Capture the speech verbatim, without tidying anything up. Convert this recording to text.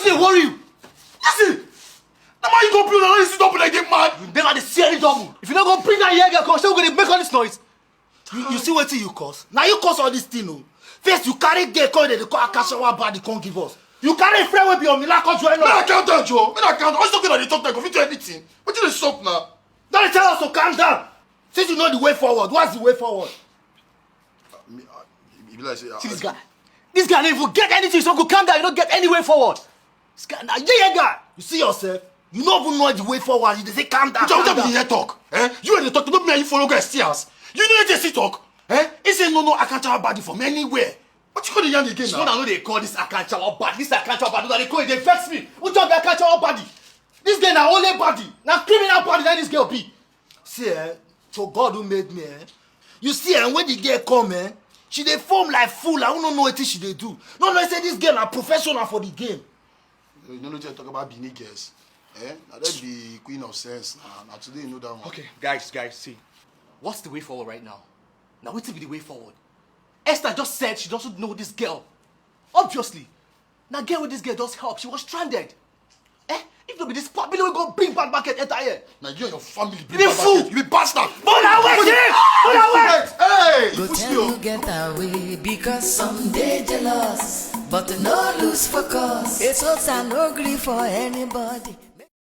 Wetin dey worry you? Listen, na man you go blow, na you sit up like dey mad. You never dey see any double. If you no go bring that here girl come, say we go dey make all this noise. You, you see wetin you cause? Na you cause all this thing o. First you carry girl come dey call Akashawa body come give us. You carry friend wey be Omila come join us. Make I calm down, Joe. Make I calm down. What's talking about the talk like fit do anything? Wetin dey sup now? Don't dey tell us to calm down. Since you know the way forward, what's the way forward? Me, I, e be like say. See this guy. This guy no even get anything. So go calm down. You no get any way forward. This guy na yeye guy. You see yourself. You no even know the way forward. You dey say calm down. Which one be the here talk? Eh? You dey talk. No be me you follow guy see as. You know you dey see talk. Eh? He say no no Akanchawa body from anywhere. What you call the yarn again now? Una no dey call this Akanchawa body. This Akanchawa body una dey call e dey vex me. Which one be Akanchawa body? This girl na only body. Na criminal body na this girl be. See eh, to God who made me eh. You see eh, when the girl come eh, she dey form like fool. I no know wetin she dey do. No know say this girl na professional for the game. You no know wetin I talk about Benin girls. Eh? Na dem be queen of sense. Na, na today you know that one. Okay, guys, guys, see. What's the way forward right now? Now wetin be the way forward? Esther just said she doesn't know this girl. Obviously, na girl wey this girl just help, she was stranded. Eh? If no be this family wey go bring bad market enter here. Na you and your family bring bad market. You be bastard. But na wetin? But na wetin? Hey, you push me o. Go tell you get away because some dey jealous, but no lose focus. It's hot and no gree for anybody.